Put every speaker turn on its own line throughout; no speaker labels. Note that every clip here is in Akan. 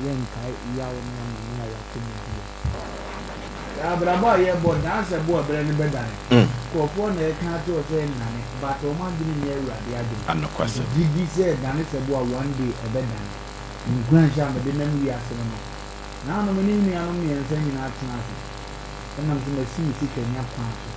Yɛnkae yaw ne amane a yɛakɔ mu bio. Yɛ abrabɔ a yɛbɔ dansɛ bo a ɛbrɛ no bɛdane. Nkurɔfoɔ na ɛka akyerɛ wo sɛ nnane but wɔn adwene nyɛ Awurade adwene.
Anokwasɛm.
Nti gye di sɛ ɛdane sɛ bo a one day ɛbɛdane. Me nkuranhyɛ a mede nam wiase no no, naano me ne me nuanom mmiɛnsa nyinaa tena ase. Ɛnam sɛ masi me sika nya kwan so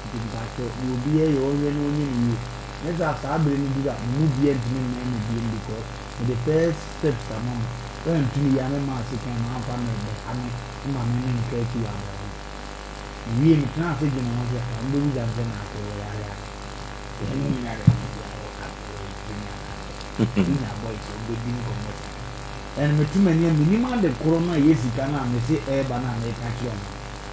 nti mpakyɛw deɛ obiara yɛ ɔnhwɛ na ɔnyɛ no yie. Nyɛ saa a saa bere no duru a mo mu biara ntumi mmɛn me biom because mede first steps ama mo. Woantumi yɛ a me maa sekan ma amfa me bɛha me ma me ne nka akyi wɔ abrabɔ mu. Mewie metenaa ase dwenee ho sɛ ah wobɛbisa me sɛ na afei wɔyare a yɛne mo nyare a obiara wɔ afei wɔyɛ panyin anaasɛ wonya boys a wobɛdi nkɔmmɔ saa. Ɛno meto m'ani a mennim ade koro no a ɛyɛ sika no a mese ɛreba no a mereka kyerɛ wɔn no.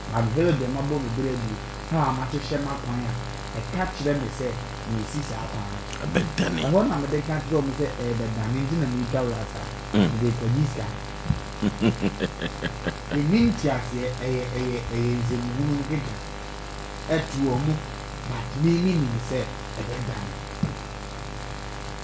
But mehwɛ baabi a mabɔ me bra aduru, how a mahyehyɛ m'akwan a, ɛka kyerɛ me sɛ meresi saa kwan no so.
Ɛbɛdane.
Ɛhɔ na mede ka kyerɛ wɔn sɛ ɛrebɛdane nti na meretwa rasta no. Mede rekɔgye sika no. Menni nteaseɛ, ɛyɛ ɛyɛ ɛyɛ nsɛmhunu nkeka ɛto wɔn but me menim sɛ ɛbɛdane.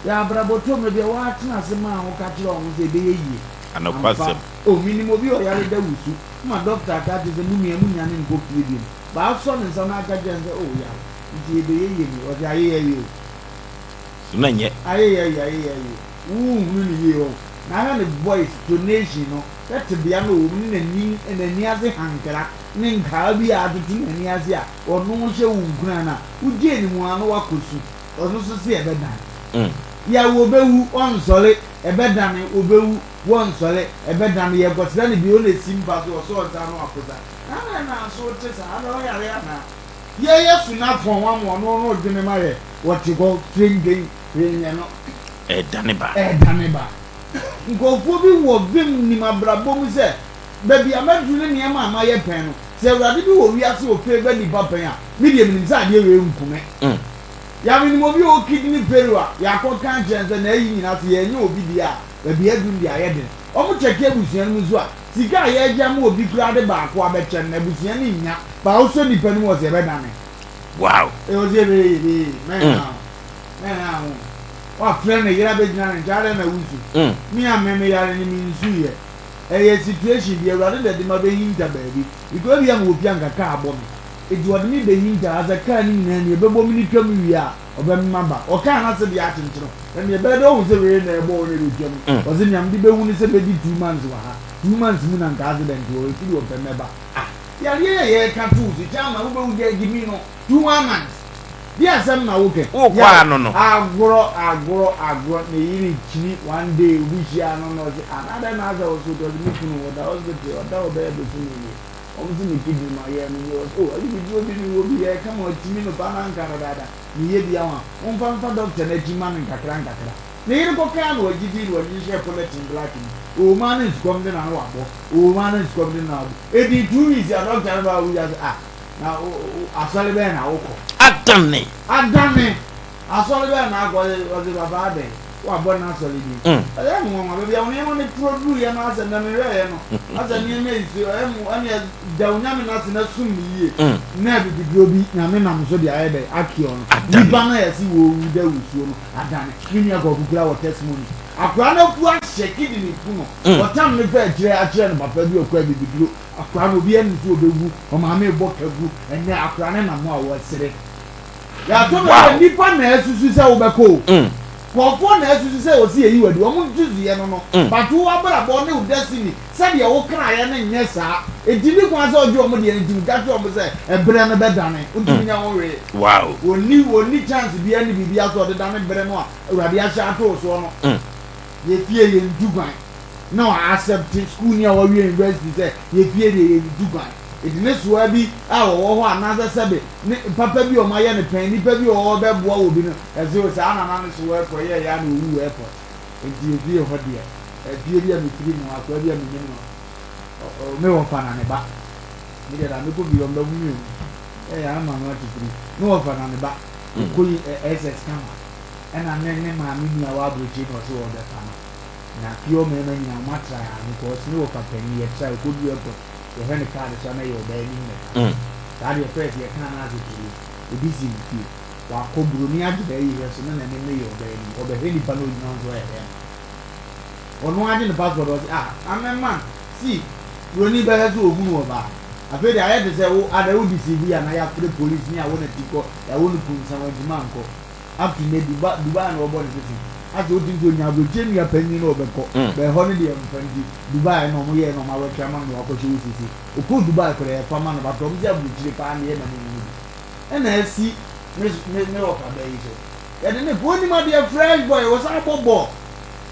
Yɛ abrabɔ tɔ mmerɛ bi a woatena ase maa wo ka kyerɛ wɔn sɛ ɛbɛyɛ yie. Ampa.
Anokwasɛm.
Oh, menim obi a ɔyare da wusu ma dɔkta aka akyerɛ sɛ mo nua mo nnya no nkɔ fie biom. But asɔ ne nsa na aka kyerɛ no sɛ oh yaw nti ɛbɛyɛ yie ni. Ɔse ayeyɛ yie o.
So na nyɛ.
Ayeyɛ yie, ayeyɛ yie. Wo nhunu no yie oh. Na ahwɛ ne voice, tonation no, hwɛ tebea no a ɔwɔ mu ne n'ani, n'ani ase hankra ne nkaa bi a atoto n'ani ase a ɔno hyɛ wo nkuran no a, wogyee ne mu ara na wakɔ su. Ɔno nso se ɛbɛdane. Yaw obewu, ɔnsɔre, ɛbɛdane, obewu, wɔnsɔre, ɛbɛdane, yɛkɔsra no bio na esi mpa so, ɔsɔɔ nsa ano aposa. Na adɛn na nso wote saa? Adɛn ɔyare anaa? Yɛyɛ su no afɔn ama ɔno, ɔno redwene ma yɛ, ɔte hɔ tirenken, hwee nyɛ no.
Ɛredane ba.
Ɛredane ba. Nkurɔfoɔ bi wɔ vim nim abrabɔ mu sɛ, baabi a maduru ne nneɛma a mayɛ pɛn no, sɛ Awurade bi wɔ wiase a ɔfavour nnipa pɛn a, me deɛ menim sɛ adeɛ wei nku me. Ya menim obi a ɔwɔ kidney failure a yɛakɔ ka akyerɛ no sɛ n'ayi nyinaa sɛ yɛanyɛ obi deɛ a baabi aduru no deɛ ayɛ den. Wɔn kyɛke abusua no mu nso a sika a yɛregye ama obi koraa de baako abɛkyɛ no na abusua no nnya ba wosɔ nipa no mu ɔsɛ yɛbɛdane.
Wow.
Ee ɔsɛ yɛbɛyɛ yɛbɛyɛ mɛnha ho mɛnha ho wafrɛ ne yere abɛgyina ne nkyɛn adɛn na wosu me a me meyare no mensuiɛ ɛyɛ situation bi awurade da de ma bɛhinta baabi because ebia mewɔ fie a nka kaa abɔ me. Enti ɔde me behintaa ha sɛ kaa no nyinaa ni, ɛbɛbɔ me no twam wie a, ɔbɛmema maba. Ɔkaa n'ase deɛ akyenkyene o, na nea ɛbɛyɛ dɛ ɔhu sɛ wei na ɛbɔ wo na ɛbɛtwam no, ɔse nea mede bɛhu ne sɛ mɛdi 2 months wɔ ha, 2 months mu na nka accident wɔ hɔ, ɛfiri ɔpɛ mɛba. Ah, yareɛ yi a yɛreka to wo so, Chairman, wobɛwu gya gyimi no, 2 months, deɛ asɛm na wokɛ?
Wokɔ
Yaw,
ano no.
agorɔ, agorɔ, agorɔ, ne yere kyini, one day obi hyiaa no na ɔse, ah, na adɛn na asɛ wo so, ɔse me kunu, ɔda hospital, ɔda hɔ bɛyɛ bosome nie. Wɔn se me kidney ma yɛɛ no yie ɔse oh abibiduro bi me wɔ bi yɛ kama ɔtumi no paa na anka dadaada me yɛ bi ama mo nfa nfa doctor no akyi ma no nkakra nkakra ne yere kɔ kaa na ɔgye dii na ɔde hyehyɛɛ polythene black mu oo maa no nsukɔm de na no wabɔ oo maa no nsukɔm de na wabɔ edii 2 weeks a doctor no baa wia se ah na wo asɔre bɛn na wokɔ.
Adane.
Adane. Asɔre bɛn na akɔ ɔse papa adɛn wabɔ n'asɔre din ɛyɛ me nwanwa baabi a wo nneɛma no toro duruiɛ no asɛ nnɛ mehwɛeɛ no asɛ nneɛma yi so ɛyɛ mo ɛneɛ da wo nyame no ase na som no yie na abibiduro bi nyame nam so de ayɛ dɛn akio no nipa no a yɛse wɔwu da wusuo no adane me nua kwaku kura wɔ testimony akora no afu ahyɛ kidney ku no ɔtam ne fa akyire akyerɛ no papa bi ɔkɔ abibiduro akora no obi anim so ɔbɛwu ɔmaame bɔ kagu ɛnɛ akora no nam hɔ a wɔsere Yɛato no sɛ nnipa na asusu sɛ wobɛkɔ o. Nkurɔfoɔ na asusu sɛ wɔsi yɛyi wo adi. Wɔn nsusuiɛ no no. But wo abrabɔ ne wo destiny sɛdeɛ wo kraeɛ no nyɛ saa. Enti nni kwan sɛ wogye wɔn deɛ no nti ka kyerɛ wɔn sɛ ɛberɛ no bɛdane. Wontumi nyɛ ho hwee. Wɔnni wɔnni chance biara ne biribiara sɛ wɔde dane berɛ no a Awurade ahyɛ ato wo soɔ no. Yɛ fie yɛntu kwan. Na wa accept sukuuni a wawie university sɛ yɛ fie deɛ yɛntu kwan. Enti ne soa bi a wɔwɔ hɔ anaasɛ sɛbe ne papa bi a wɔayɛ no pɛn, nipa bi a ɔwɔ hɔ bɛboa wɔ bi no, ɛse o saa nana no soa kɔyɛɛ yɛ a na owu wɔ airport. Enti efie hɔ deɛ, efie bi a mefiri mu, akoa bi a menim no, ɔ, ɔ, me wɔfa na ne ba. Me deɛ da mekɔ fie ɔmbɛhu me o. Ɛyɛ a ama no ate firi. Me wɔfa na ne ba, ɔkɔ yi ɛ, SS kama. Ɛna ne, ne maame nua wɔ aburokyire na ɔse ɔrebɛfa no. Na fie hɔ mmarima nyinaa wɔatra ano cause me wɔfa panin, yɛtra, ɔkɔduru airport. Yɛhwɛ ne card so a na ɛyɛ ɔbaa anim na ɛka. Saa deɛ first yɛkaa no ase to deɛ ebi si ne fie. Wakɔ buroni agye bɛyɛ hwɛ so na n'anim no yɛ ɔbaa anim. Ɔbɛhwɛ nipa na ogyina hɔ nso ɔyɛ bɛɛma. Ɔno ara gye ne passport ɔse ah I'm a man see broni bɛhwɛ sɛ ɔhunu ɔbaa. Afei deɛ ayɛ te sɛ wo ada wo deceive yi a na yɛafrɛ police ne yɛawo no ti kɔ yɛawo no kunsa wantumi ankɔ. Up to nnɛ Dubai Dubai na ɔbɔ ne sese. Asɛ wotumi sɛ onya aburokyire nua panyin na ɔbɛkɔ but ɛhɔ no deɛ mfa nti Dubai na ɔmo yɛɛ na ɔmo awɛtwe ama no na wakɔhyɛ hɔ sese. Ɔkɔɔ Dubai koraa yɛfa ma no but ɔmo sɛ aburokyire paa na yɛma no hu no bi. Ɛna asi me me me wɔfa bɛ yi so. Yɛde no kɔ onim adeɛ fresh boy ɔsan bɔ bɔɔl.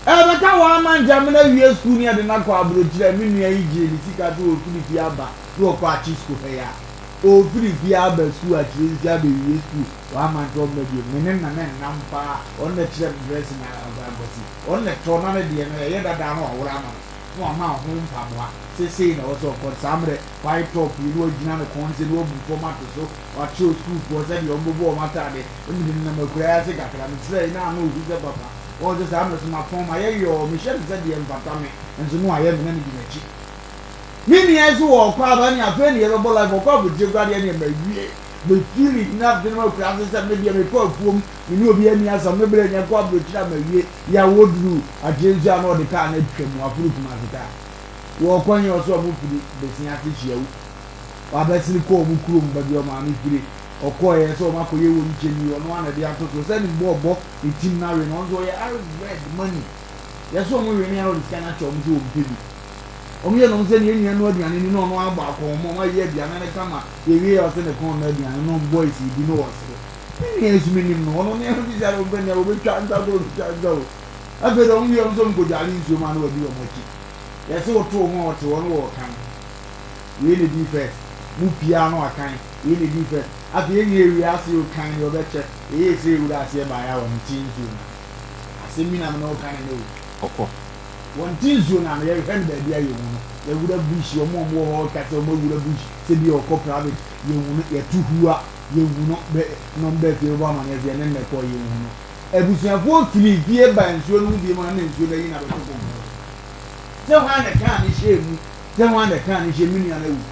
Ɛbɛka wɔn ama nkyɛ amena wie sukuu ne yɛde no akɔ aburokyire a me nua yi gyee ne sika sɛ ɔfiri fie aba na ɔkɔ akye sukuu ha yi a ɔfiri fie aba sukuu akyire nso abɛwie sukuu Wamma nkyɛ ɔmma bio. Me ne Nana nnam paa. Ɔno na ɛkyerɛ me dressing na akwasi. Ɔno na ɛtɔ na ne deɛ no ɛyɛ dada na waworo ama me. Na wama ho mpaboa. Sɛ sei na ɛwɔ sɛ ɔkɔ. Saa mmerɛ white top yi na wagyina ne kɔn sei na wabu fam ato so. Wakyerɛ sukuufoɔ sɛdeɛ wɔbɛbɔ wɔn ataadeɛ. Na mede nenam akuraa yi ase kakra. Mesrɛɛ yi na ano rehu sɛ papa. Wahu sɛ saa mmerɛ so mapɔn mayɛ yɔɔ. Mehyɛ no sɛ deɛ ɛmfata me nso na wayɛ me na medi n'akyi. Me nua yi nso wɔ ɔkɔ aba ne afei na yɛbɛbɔ life ɔkɔ aburokyire koraa deɛ ɛneɛ mawie. Me feeling na adwene mu akura ase sɛ me deɛ mekɔ afuom me ne obi anni asɛm me berɛ nyɛ kɔ aburokyire a mawie yɛ a wɔduru akyire nso a na ɔde kaa no atwa mu aforo Kumasi kaa wɔkɔ he ɔsɛ ɔmo firi besia ase hyiawu wabɛsene kɔ ɔmo kurom baabi ɔmaame firi ɔkɔɛ sɛ ɔmo akɔyɛ wɔn nkyɛn yi ɔno ana de ato so sɛ ne bɔ ɔbɔ ne tim no awe no ɔno nso ɔyɛ red money yɛsɛ ɔmo wene a ɔde sika no akyɛ ɔmo sɛ ɔmo pɛ bi. Wɔn yɛ nom sɛ nea nua noa aduane ni na ɔno abɔ akɔnmɔ ɔmo ayɛ aduane no kama yɛwie a ɔsɛ ne kɔn nɔ aduane no boys yi di no wɔ sere me nua yi so me nim no ɔno ne ɛho sisi ara ɔmpɛ nea ɔbɛtwa nsa koro ɔbɛtwa nsa o afei deɛ ɔmo wie ɔmo sɛ ɔmo kɔdwale nsuo mu a na wadi ɔmo akyi yɛsɛ woto ho a ɔte hɔ no wɔ ɔkan wei na di first mo pia no akan wei na di first afei yɛn nyinaa ewie ase ɔkan deɛ ɔbɛkyɛ yɛyɛ sɛ ewura aseɛ baeɛ a wɔn ti nsuo no asɛm bi na me ne ɔka ne ne o
ɔkɔ.
Wɔnte nsuo no ano, yɛhwehwɛ no baabi a yɛnhu no. Yɛwura bush, wɔn a wɔwɔ hɔ ka sɛ wɔawura bush, sɛ bi a ɔkɔ private, yɛnhu no. Yɛto hua, yɛnhu no. Bɛ na wɔn baa fie bɛbɔ amaneɛ sɛ yɛne no na ɛkɔɔ, yɛnhu no. Abusuafoɔ firii fie baa nsuo no ho bio a na nsuo no ayi no abɛto kokoɔ so. Sɛ hwan na ɛkaa no hyɛɛ mu, sɛ hwan na ɛkaa no hyɛɛ mu, me nua no awu.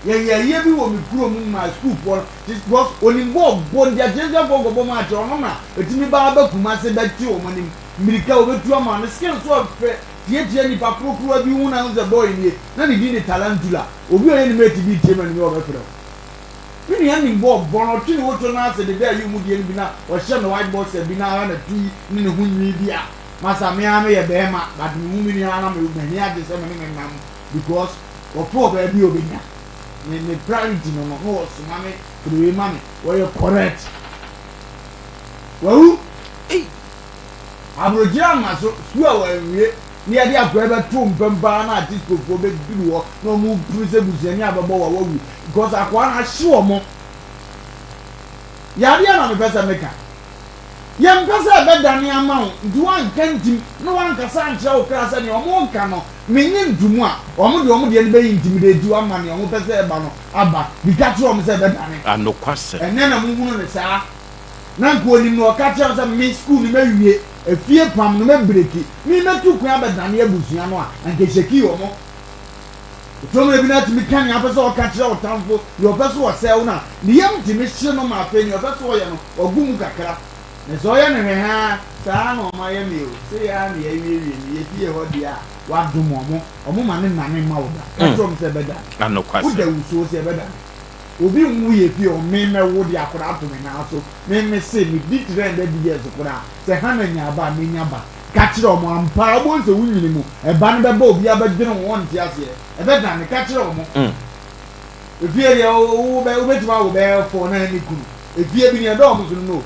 Yɛyɛ ayie bi wɔ me kurom maa sukuufoɔ no, because onim bɔɔl bɔ nti akyerɛkyerɛfoɔ nkɔbɔ match, ɔno na ɛtumi ba aba Kumase bɛte wɔn anim. Mmirika a obetu ama no, skin so ɔfɛ tiatia nipa korokorowa bi ho na ahu sɛ boy nie, na ne din de Tarantula. Obi a ɔyɛ ne mate bi retie me anwummerɛ ɔbɛfrɛ wo. Me nua nim bɔɔl bɔ no, ɔtwe ne woto no ase deda ayi mu deɛ no bi na ɔhyɛ me white boxer bi na ara na tu yi ne ne ho nwi bi a, masa me ara meyɛ bɛɛma but mehu me nua ara na m'ani agye sɛ me ne no nam because ɔpɛ ɔbaa bi a ɔbɛnya me me priority no no na ɔsoma me pere wei ma me, ɔyɛ correct. Wawu.
Ei!
Aburokyire ama so, sukuu a wɔanwie na yɛde akoa bɛto mpam paa na atiskofoɔ bɛduru hɔ na wɔn puru sɛ busuani a bɛbɔ wa wawu because akoa no ahye wɔn. Yadeɛ na mepɛ sɛ meka. Yɛmpɛ sɛ ɛbɛdane ama wo nti woanka ntim na woankasa ankyerɛ wo kra sɛ nea wɔka no menye ntomu a, wɔn de wɔn deɛ no bɛyi intimidate wo ama nea wɔpɛ sɛ ɛba no aba. Bi ka kyerɛ wɔn sɛ ɛbɛdane.
Anokwasɛm.
Ɛnnɛ na mohunu no saa. Na nka onim na ɔka kyerɛ no sɛ me sukuu no mɛwie, efie pam no mɛbreki, me mɛtu kwan abɛdane abusua no a, anka ɛhyɛkii wɔn. Ɛtɔ mmerɛ bi no atumi ka nea ɔpɛ sɛ ɔka kyerɛ ɔtamfo, deɛ ɔpɛ sɛ ɔsɛe wo no a, ne yam tumi hye no ma afei nea ɔpɛ sɛ ɔyɛ no, wagu mu kakra. Na sɛ ɔyɛ no hwɛhaa, saa ara na wɔayɛ me o, sei ara na yɛawiewie me, yɛfie hɔ deɛ a, wadom wɔn, wɔn ma no nnane mma wo da. Ka kyerɛ wɔn sɛ ɛbɛdane. Woda wusuo sɛ ɛbɛdane. Obi nwu yɛ fie hɔ me mɛ wo de akora ato me nan so me me se me di 300 years koraa sɛ Hannah nya ba a me nya ba ka kyerɛ ɔmo ampaa wobɛhu sɛ wo nyini mu ɛba no bɛba obiara bɛdwene ho ɔnte aseɛ ɛbɛ dane ka kyerɛ ɔmo efie deɛ wo bɛ wobɛtumi awo bɛyɛ fɔ na ɛne kunu efie bi ne ɛdɔ ɔmo so no no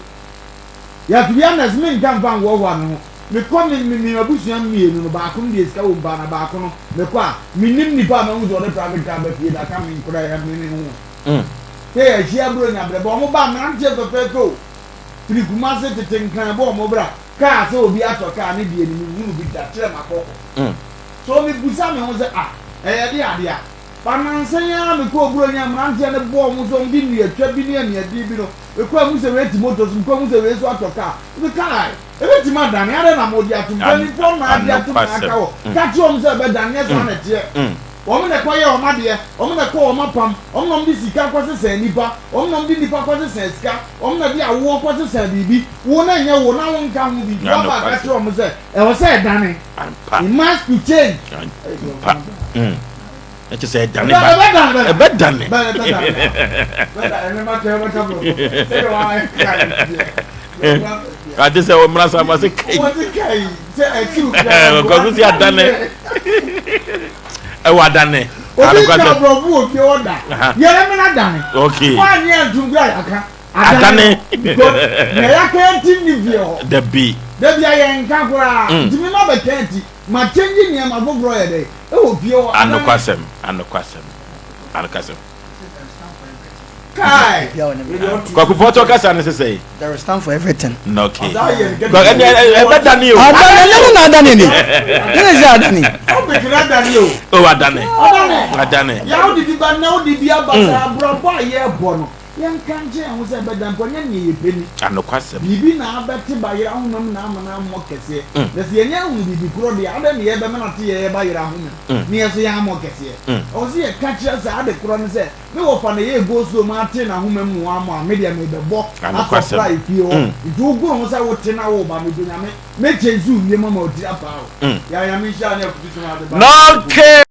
yɛ to be honest me nka mfa nhoahoa me ho Mekɔ me me me abusua mmienu no baako no deɛ sika wɔ mu paa na baako no mekɔ a menim nipa a mahu sɛ ɔde private car ba fie da ka me nkora ya me ne ho sɛ yɛahyia buronya berɛ bɛ ɔmo ba mmeranteɛ fɛfɛɛfɛ o firi Kumase tete Nkran bɔ ɔmo bra kaa sɛ obi atɔ kaa ne deɛ ni menhunu bi da kyerɛ makɔkɔ so mebusa me ho sɛ ah ɛyɛ de adeɛ a ba nansa yi ara mekɔɔ buronya mmeranteɛ no bɔɔ ɔmo so ɔmo de nnuatwa bi ne aniadeɛ bi no mekɔ a mu sɛ wei te moto so mekɔ a mu sɛ wei so atɔ kaa me kaa Ebetumi adane, adɛn na mode ato? Mpanimfoɔ na ade ato na aka hɔ. Ka kyerɛ wɔn sɛ ɛbɛdane, nyɛ saa na ɛteɛ. Wɔn na ɛkɔyɛ wɔn adeɛ, wɔn na ɛkɔ wɔn apam, wɔn na wɔde sika kɔsesa nnipa, wɔn na wɔde nnipa kɔsesa sika, wɔn na de awoɔ kɔsesa biribi. Wo na ɛnyɛ wo na wonka ho bi. Nti woaba aka kyerɛ wɔn sɛ ɛwɔ sɛ ɛdane. It must to change.
Ampa. Mm. Ɛkyɛ sɛ ɛdane ba. Ɛbɛdane. Ade sɛ wɔmmra sa ma se kai. Kɔso si adane. Ɛwɔ adane.
Obi ka aborɔfo wɔ fie hɔ da. Yɛrɛ mena dane.
Okay.
Wɔanyɛ ntom kura yɛaka.
Adane.
Because nea yɛaka nti nni fie hɔ.
Dabi.
Dabi a yɛnka koraa. Nti me ma bɛka nti ma change nneɛma foforɔ yɛ dɛ ɛwɔ fie hɔ. Adane.
Anokwasɛm, anokwasɛm, anokwasɛm.
Kai.
Kwaku Pɔtɔ kasa ne sesɛ.
There is time for everything.
Okay. Ɛbɛdane o.
Adane ne ne na adane ni. Ne ne sɛ adane.
Ɔbɛtumi adane o.
O adane.
Adane.
Adane.
Yaw didi ba na wodidi aba sɛ abrabɔ a yɛrebɔ no. Yɛnka nkyerɛ yɛn ho sɛ ɛbɛda mpo, ɛnyɛ nea yɛpɛ ni.
Anokwasɛm.
Biribi na abɛte bayerɛ ahoma mu na ama no ammɔ kɛseɛ. Na sɛ yɛanya ahunu biribi korɔ deɛ a, adɛn na yɛrebɛma no ate yɛn bayerɛ ahoma mu na yɛn nso yɛammɔ kɛseɛ? Ɛwɔ sɛ yɛka kyerɛ saa ade korɔ no sɛ, Me wɔfa na ɛyɛɛ go slow ma atee n'ahoma mu na wammɔ a, me deɛ merebɛbɔ asɔ pra efie hɔ. Nti wogoro ho sɛ wote na woreba, medɔ Nyame, mɛkyɛ nso wie mama wo tiri apaa wo. Yaa Nyame nhyira wo ne afutusɛm a wode ba.
Okay.